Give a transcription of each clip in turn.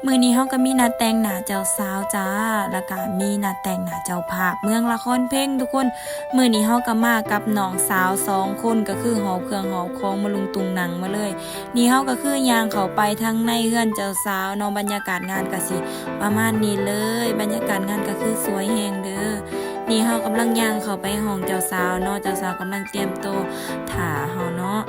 ມື້ນີ້ເຮົາກໍມີນັດແຕ່ງໜ້າເຈົ້າສາວຈ້າ ແລ້ວກໍມີນັດແຕ່ງໜ້າເຈົ້າພາບເມືອງລະຄອນເພັງທຸກຄົນ. ມື້ນີ້ເຮົາກໍມາກັບນ້ອງສາວສອງຄົນ ກໍຄືຫອບເຄື່ອງຫອບຂອງມາລຸງຕຸງນັງມາເລີຍ. ນີ້ເຮົາກໍຄືຍ່າງເຂົ້າໄປທາງໃນເຮືອນເຈົ້າສາວເນາະ. ບັນຍາກາດງານກໍຊິປະມານນີ້ເລີຍ. ບັນຍາກາດງານກໍຄືສວຍແຮງເດີ້. ນີ້ເຮົາກຳລັງຍ່າງເຂົ້າໄປຫ້ອງເຈົ້າສາວເນາະ. ເຈົ້າສາວກຳລັງຕຽມໂຕຖ້າເຮົາເນາະ.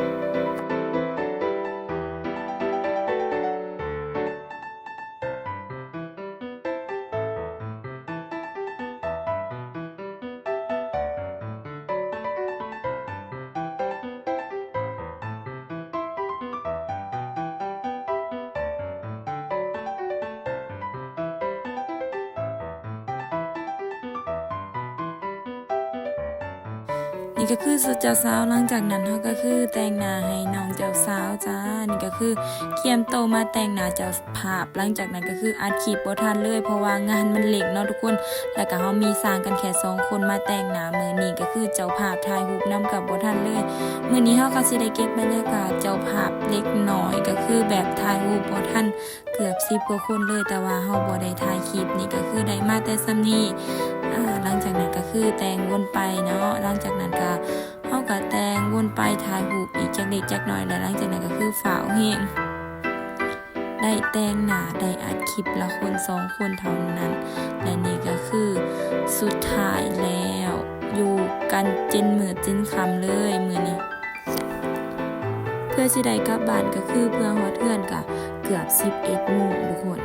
ນີ້ກໍຄືຊຸດເຈົ້າສາວ. ຫຼັງຈາກນັ້ນເຮົາກໍຄືແຕ່ງໜ້າໃຫ້ນ້ອງເຈົ້າສາວຈ້າ. ນີ້ກໍຄືກຽມໂຕມາແຕ່ງໜ້າເຈົ້າພາບ. ຫຼັງຈາກນັ້ນກໍຄືອັດຄລິບບໍ່ທັນເລີຍ ເພາະວ່າງານມັນເລັ່ງເນາະທຸກຄົນ. ແລ້ວກໍເຮົາມີຊ່າງກັນແຄ່ສອງຄົນມາແຕ່ງໜ້າມື້ນີ້ ກໍຄືເຈົ້າພາບຖ່າຍຮູບນຳກໍບໍ່ທັນເລີຍ. ມື້ນີ້ເຮົາກໍຊິໄດ້ເກັບບັນຍາກາດເຈົ້າພາບເລັກນ້ອຍ ກໍຄືແບບຖ່າຍຮູບບໍ່ທັນ ເກືອບສິບກວ່າຄົນເລີຍ ແຕ່ວ່າເຮົາບໍ່ໄດ້ຖ່າຍຄລິບ. ນີ້ກໍຄືໄດ້ມາແຕ່ສ່ຳນີ້. ອາ ຫຼັງຈາກນັ້ນກໍຄືແຕ່ງວົນໄປເນາະ. ຫຼັງຈາກນັ້ນກໍ ເຮົາກໍແຕ່ງວົນໄປ ຖ່າຍຮູບອີກຈັກເລັກຈັກນ້ອຍ ແລ້ວຫຼັງຈາກນັ້ນກໍຄືຟ້າວແຮງ ໄດ້ແຕ່ງໜ້າ ໄດ້ອັດຄລິບລະຄົນສອງຄົນເທົ່ານັ້ນ. ແລະນີ້ກໍຄືສຸດທ້າຍແລ້ວ ຢູ່ກັນຈົນມືດຈົນຄ່ຳເລີຍມື້ນີ້. ເພື່ອຊິໄດ້ກັບບ້ານກໍຄືເພື່ອຮອດເຮືອນກະເກືອບສິບເອັດໂມງທຸກຄົນ.